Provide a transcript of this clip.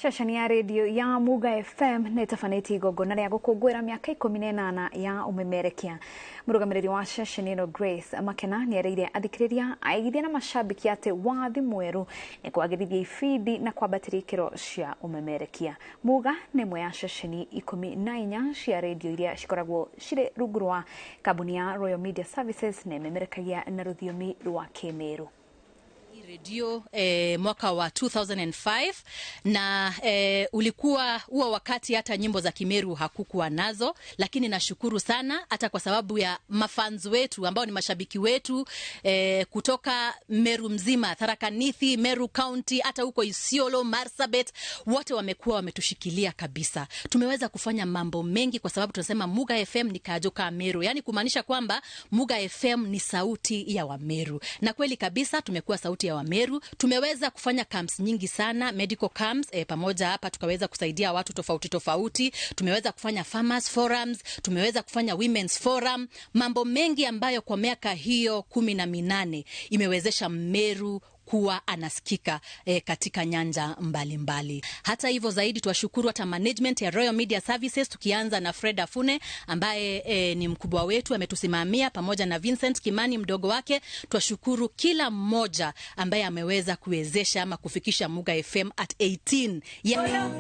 Ceceni ya redio ya Muga FM nĩ ĩtabanĩtie igongona rĩa gũkũngũĩra mĩaka 18 ya ũmemerekia. Mũrũgamĩrĩri wa ceceni ĩno Grace Makena nĩ erĩire athikĩrĩria, aigithia na macambĩki atĩ wathi mwerũ nĩ kwagĩrithia ibindi na kwambatĩria ikĩro cia ũmemerekia. Muga nĩ ĩmwe ya ceceni 14 cia redio iria cikoragwo cirĩ rungu rwa kambuni ya Royal Media Services na ĩmemerekagia na rũthiomi rwa Kĩmĩrũ. Redio mwaka wa 2005 na ulikuwa huo wakati hata nyimbo za Kimeru hakukuwa nazo, lakini nashukuru sana hata kwa sababu ya mafans wetu ambao ni mashabiki wetu kutoka Meru mzima, Tharaka Nithi, Meru County, hata huko Isiolo, Marsabit, wote wamekuwa wametushikilia kabisa. Tumeweza kufanya mambo mengi kwa sababu tunasema Muga FM ni kajoka Meru, yani kumaanisha kwamba Muga FM ni sauti ya Wameru, na kweli kabisa tumekuwa sauti ya Wameru. Tumeweza kufanya camps nyingi sana, medical camps pamoja hapa tukaweza kusaidia watu tofauti tofauti. Tumeweza kufanya farmers forums, tumeweza kufanya women's forum, mambo mengi ambayo kwa miaka hiyo 18 imewezesha Meru kuwa anasikika katika nyanja mbalimbali mbali. Hata hivyo zaidi tuwashukuru hata management ya Royal Media Services, tukianza na Fred Afune ambaye ni mkubwa wetu ametusimamia, pamoja na Vincent Kimani mdogo wake. Tuwashukuru kila mmoja ambaye ameweza kuwezesha ama kufikisha Muga FM at 18 yeah.